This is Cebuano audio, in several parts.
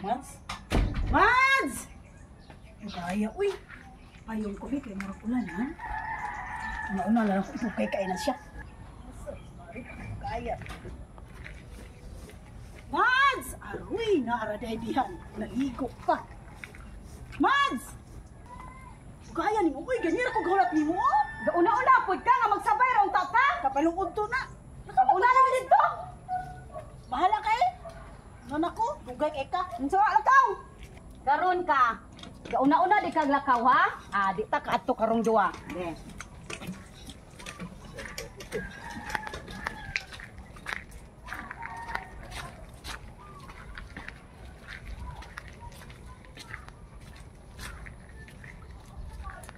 Mads? Mads! Kaya, uy. Payong ko, kay murag ulan, ha? Una-una lang ako, ipukay kay na siya. Kaya. Mads! Aroy, naara dihan. Naligo pa. Mads! Kaya ni mo, uy, ganyan ako gahulat ni mo, oh. Gauna-una pud ka nga magsabay ra unta ta. Kapalungod to na. Una lang dito. Bahala kay. Ano ko? Dugay kay ka. Unsa wa lakaw? Karon ka. Gauna-una di kag lakaw ha? Ah, di ta kaadto karong duwa. De.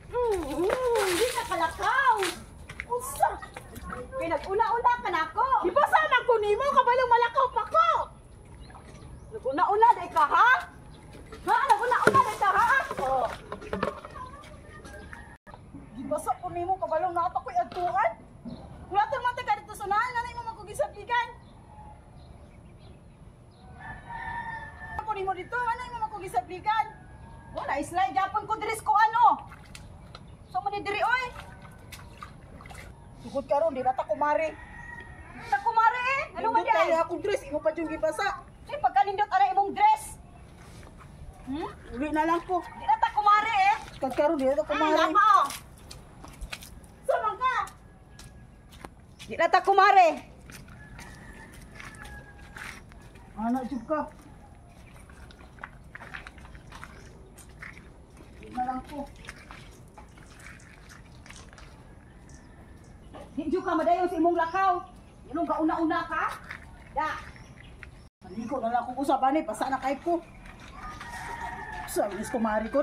Di ka kalakaw. Unsa? Kay nag-una-una ka nako. Di ba sana ko nimo kabalong malakaw pa ko? Nag-una-una di ka ha? Ha, nag-una-una di ka ha? Oh. Di ba sa ko nimo kabalong naa ko'y adtuan? Wala to man ta dito sa naan, nanay mo makugisabligan. Ako nimo dito, anay mo makugisabligan. Wala slide japon ko diri ko ano. So man ni diri oy. Sugod karon di na ta kumari. Ta kumari eh. Ano man Nindot di ay? kaya akong dress imo pa jung gibasa. Ay pagkanindot ara imong dress. Hmm? Uli na lang ko. Di na ta kumari eh. Kag karon di na ta kumari. Lapa oh. Sumang ka. Di na ta kumari. Ana jud ka. Uli na lang ko. Di jud ka madayon sa imong lakaw. Inong gauna-una ka? Da. Maligo na lang ako usab ani, basa na kay ko. Sa inis ko mari ko.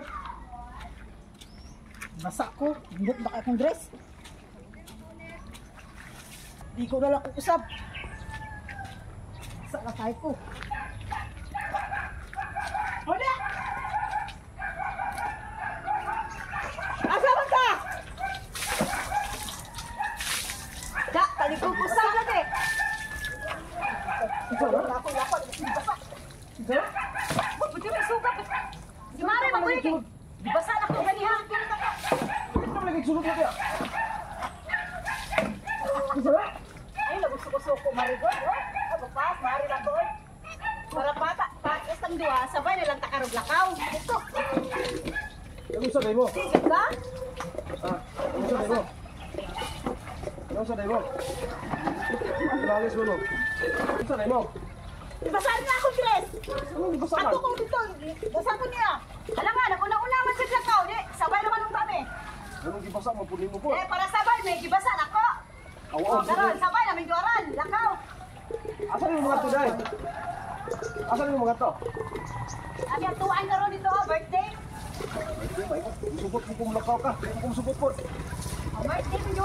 Basa ko, nindot na kay akong dress. Ligo na lang ako usab. Basa na kay ko. Hola! Asa man ka? Da, talikod ko sa lagi. Siguro na ako lako, basa. Siguro? Pwede may sugat. Si Mare, mabuhi. Basa na ko ganiha. Ay, nagusuko-suko, Marigol. Oh, ako pa, Mari lang ko. Para pata, patas ang duha, sabay na lang takarog lakaw. Ito. Ano sa mo? Sige ka? Ah, ano sa mo? Ano sa mo? Langis mo no. Ano sa mo? Basa na akong dress. Ano basa Ato ko dito, basa ko niya. Alam nga, nag-una-una man sa lakaw. Di, sabay naman nung kami. Anong gibasa mo pud nimo po? Eh, para sabay, may gibasa na ko. Awa, Oh, karon, sabay namin duaran, lakaw. Asa yung mga to dai? Asa yung mga to? Ami ang tuwan karon dito, oh, birthday. Subot mo kung lakaw ka. Kung subot po. Oh, birthday mo.